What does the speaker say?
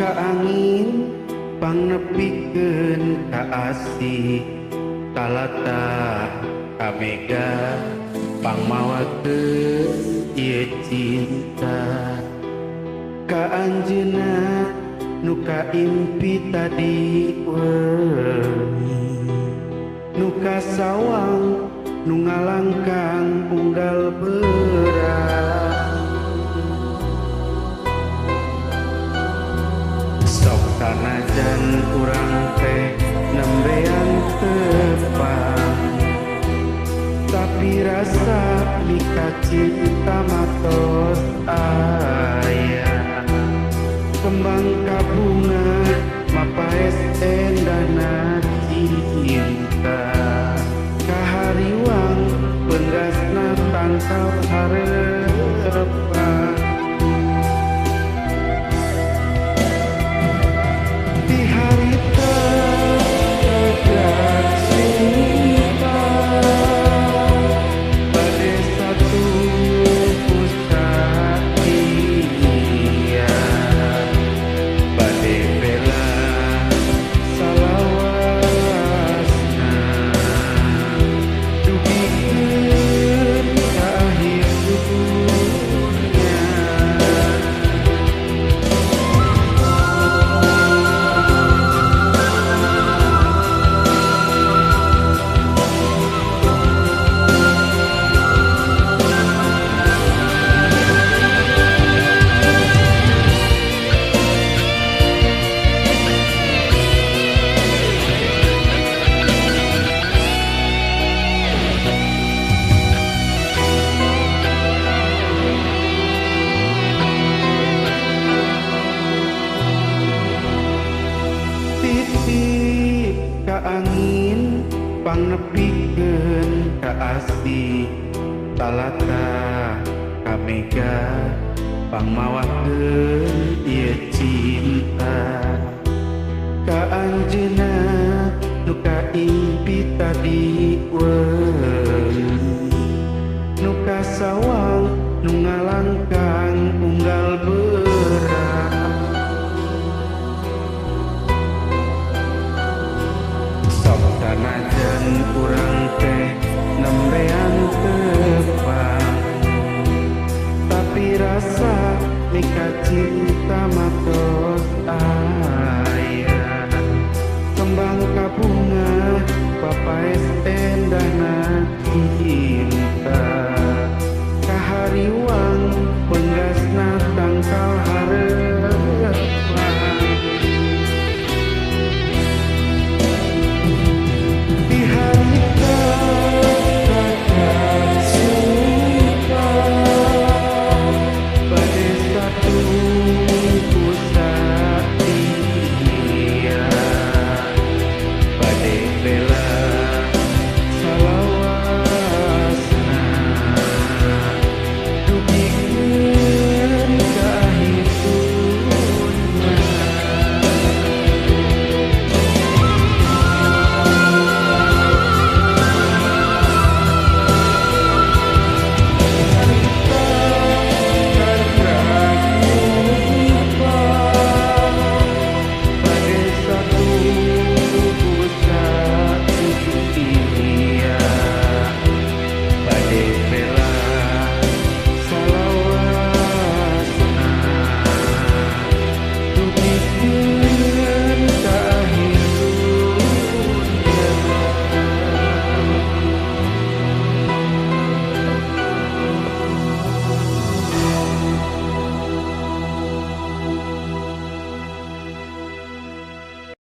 ka angin pangnepikeun ka asih talata ka mega pangmawakeun ieu cinta ka anjeunna nu kaimpi tadi wengi nu kasawang nu ngalangkang unggal berang sok sanajan urang teh nembean tepang tapi rasa mika cinta matos aya kembang kabunga mapaes endahna cinta kahariwang penggasna tangkal harepan di harita ragat cinta bade satu pusat iya bade bela salawasna dugikeun ka akhir dunya. Titip ka angin pangnepikeun ka asih talata ka mega pangmawakeun ieu cinta.